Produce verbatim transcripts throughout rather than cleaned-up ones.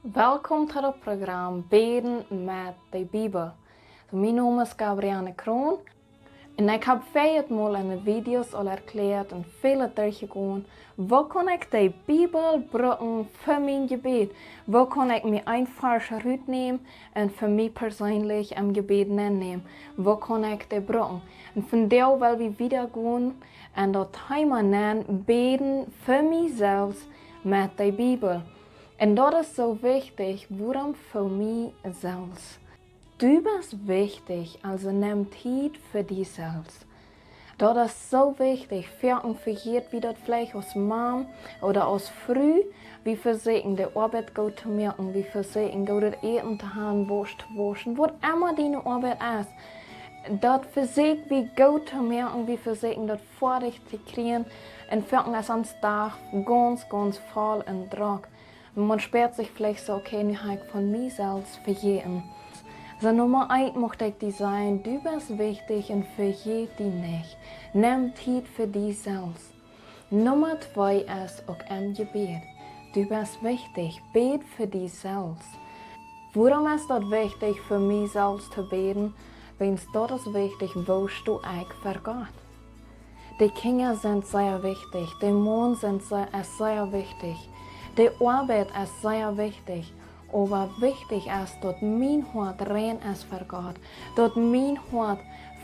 Welkom to daut Program Bäden met de Bibel. Mien Nomen es Gabriane Kroon un ekj hab väl mol en de Videos aul erkjläat un väl derchjegonen, woo kaun ekj de Bibel brucken fa mien Jebäd? Woo kaun ekj mie een Varsch rutnämen un fa mie perseenlich em Jebäd nennämen? Woo kaun ekj dee brucken? Un vondoag well wie wieda gonen un daut Thema nanen: Bäden fa mie selfst met de Bibel. Un daut es soo wichtich. Wuarom fa mie selfst? Du best wichtich, aulsoo nemm Tiet fa die selfst. Daut es soo wichtich. Foaken vejät wie daut veleicht aus Mame ooda aus Fru. Wie vesieekjen de Oabeit goot to moaken, wie vesieekjen goodet Äten to haben, Wausch to wauschen, waut emma diene Oabeit es. Daut vesieekj wie goot to moaken, wie vesieekjen daut foadich to kjrieen. Un foaken es ons Dach gaunz, gaunz voll un drock. Un maun spieet sikj veleicht soo: Okay, nu hab ekj von mie selfst vejäten. Soo, Numma eent mucht ekj die sajen: Du best wichtich un vejät die nich. Nemm Tiet fa die selfst. Numma twee es uk em Jebäd. Du best wichtich, bäd fa die selfst. Wuarom es daut wichtich, fa mie selfst to bäden? Wiels daut es wichtich, woo sto ekj ver Gott. De Kjinja sent sea wichtich, de Maun sent sea, es sea wichtich, de Oabeit es sea wichtich, oba wichtich es, daut mien Hoat rein es ver Gott, daut mien Hoat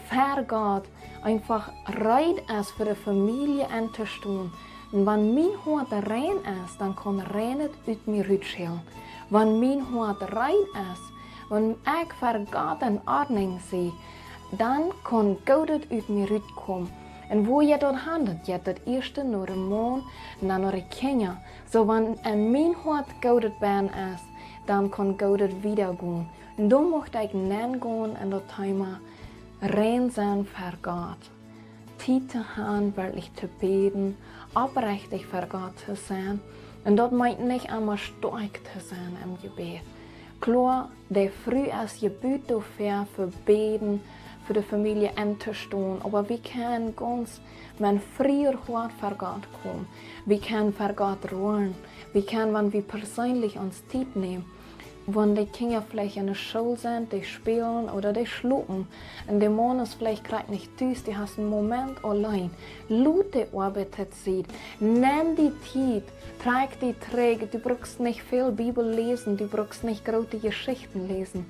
ver Gott eenfach reed es, fa de Famielje entostonen. Un wan mien Hoat rein es, dan kaun Reinet ut mie rutschellen. Wan mien Hoat rein es, wan ekj ver Gott en Ordnunk sie, dan kaun Goodet ut mie rutkomen. Un woo jeit daut han? Daut jeit daut ieeschte no de Maun, dan no de Kjinja. Soo, wan en mien Hoat Goodet bennen es, dan kaun Goodet wieda gonen. Un doa mucht ekj nenn gonen en daut Thema rein sennen ver Gott. Tiet to han, werkjlich to bäden, oprechtich ver Gott to sennen. Un daut meent nich emma stoakj to sennen em Jebäd. Kloa, de Fru es jebut doafäa, fa bäden, fa de Famielje entostonen, oba wie kjennen gaunz met een frieet Hoat ver Gott komen. Wie kjennen ver Gott roaren. Wie kjennen, wan wie perseenlich ons Tiet nämen, wan de Kjinja veleicht en de School sent, dee spälen ooda dee schlopen, un de Maun es veleicht krakjt nich tus, du hast een Moment auleen, lot de Oabeit Tiet, nemm die Tiet, trakj die trigj. Du brukst nich väl Bibel läsen, du brukst nich groote Jeschichten läsen,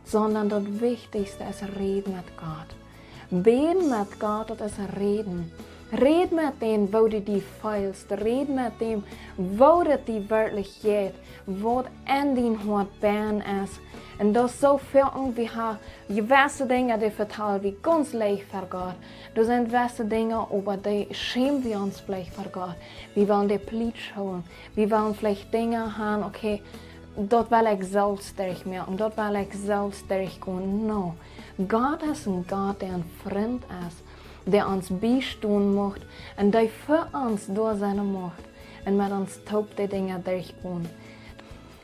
sonda daut Wichtichste es: Räd met Gott. Bäden met Gott, daut es räden. Räd met däm, woo du die feelst. Räd met däm, woo daut die werkjlich jeit, waut en dien Hoat bennen es. Un daut es soo väl, un wie haben jewesse Dinja, dee vetal wie gaunz leicht ver Gott. Doa sent jewesse Dinja, oba dee schäm wie ons veleicht ver Gott. Wie wellen de Plietsch hoolen. Wie wellen veleicht Dinja han: Okay, daut well ekj selfst derchmoaken, daut well ekj selfst derchgonen. No. Gott es een Gott, dee een Frint es, dee ons biestonen mucht un dee fa ons doa sennen mucht un met ons toop de Dinja derchgonen.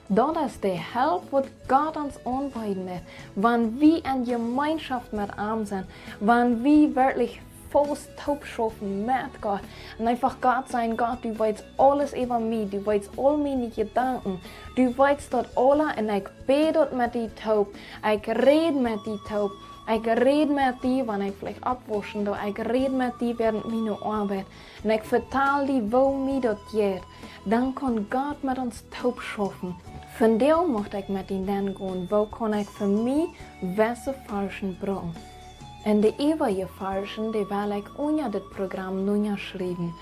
Daut es de Help, waut Gott ons aunbeeden deit, wan wie en Jemeenschoft met am sent, wan wie werkjlich faust toop schaufen met Gott. Un eenfach Gott sajen: Gott, du weetst aules äwa mie, du weetst aul miene Jedanken, du weetst daut aula, un ekj bäd daut met die toop, ekj räd met die toop, ekj räd met die, wan ekj veleicht oppwauschen doo, ekj räd met die wäarent miene Oabeit, un ekj vetal die, woo mie daut jeit. Dan kaun Gott met ons toop schaufen. Vondoag mucht ekj met die nenn gonen, woo kaun ekj fa mie jewesse Varschen brucken. Un de äwaje Varschen, dee well ekj unja dit Program nunjaschriewen.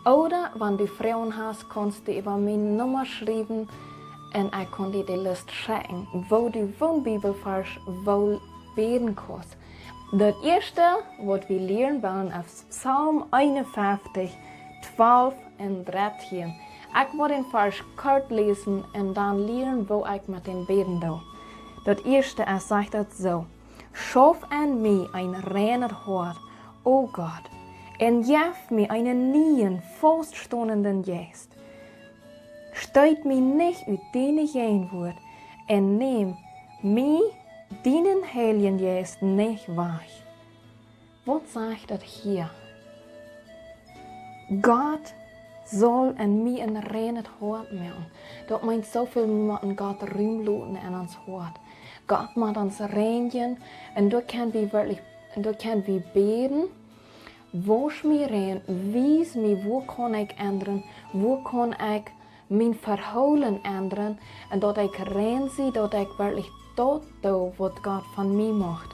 Ooda wan du Froagen hast, kaust du äwa miene Numma schriewen un ekj kaun die de List schekjen, woo du woone Bibelvarsch woo bäden kaust. Daut ieeschte, waut wie lieren wellen, es Psalm eenunfeftich, twalf un dartieen. Ekj woa dän Varsch kort läsen un dan lieren, woo ekj met däm bäden doo. Daut ieeschte es, sajcht daut soo: Schauf en mie een reinet Hoat, o Gott, un jeff mie eenen nieen, fauststonenden Jeist. Stoot mie nich ut diene Jäajenwoat un näm mie dienen Heiljen Jeist nich wajch. Waut sajcht daut hia? Gott Saul en mie een reinet Hoat moaken. Daut meent soo väl, wie motten Gott Rum loten en ons Hoat. Gott mott ons reinjen, un doa kjenn wie werkjlich, un doa kjenn wie bäden: Wausch mie rein, wies mie, wua kaun ekj endren, wua kaun ekj mien Vehoolen endren, un daut ekj rein sie, daut ekj werkjlich daut doo, waut Gott von mie mucht.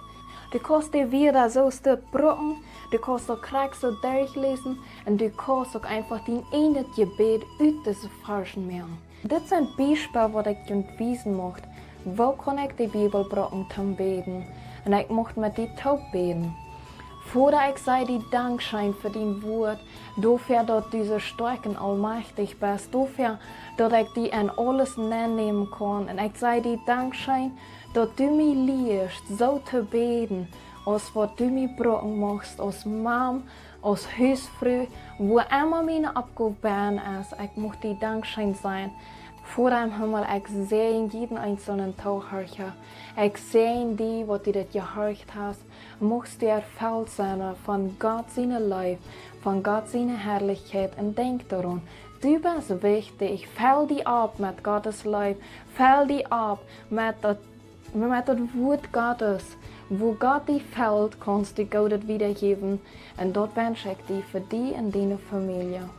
Du kaust de Wieed soo stoakj brucken, du kaust daut krakjt soo derchläsen, un du kaust uk eenfach dien ieejnet Jebäd ut dise Varschen moaken. Dit sent Biespel, waut ekj junt wiesen mucht, woo kaun ekj de Bibel brucken toom bäden, un ekj mucht met die toop bäden. Voda, ekj saj die Dankscheen fa dien Wuat, doafäa, daut du soo stoakj un aulmajchtich best, doafäa, daut ekj die en aules nennämen kaun. Un ekj saj die Dankscheen, daut du mie lieescht, soo to bäden, aus waut du mie brucken muchst, aus Mam, aus Husfru, wua emma miene Oppgow es. Ekj mucht die Dankscheen sajen. Voda em Himmel, ekj säajen jieda eenselen Toohorcha. Ekj säajen die, waut du dit jehorcht hast. Muchst du erfelt sennen von Gott siene Leew, von Gott siene Harlichkjeit, un denkj doaraun: Du best wichtich. Fell die opp met Gottes Leew. Fell die opp met daut, met daut Wuat Gottes. Wua Gott die felt, kaust du Goodet wiedajäwen. Un daut wensch ekj die fa die un diene Famielje.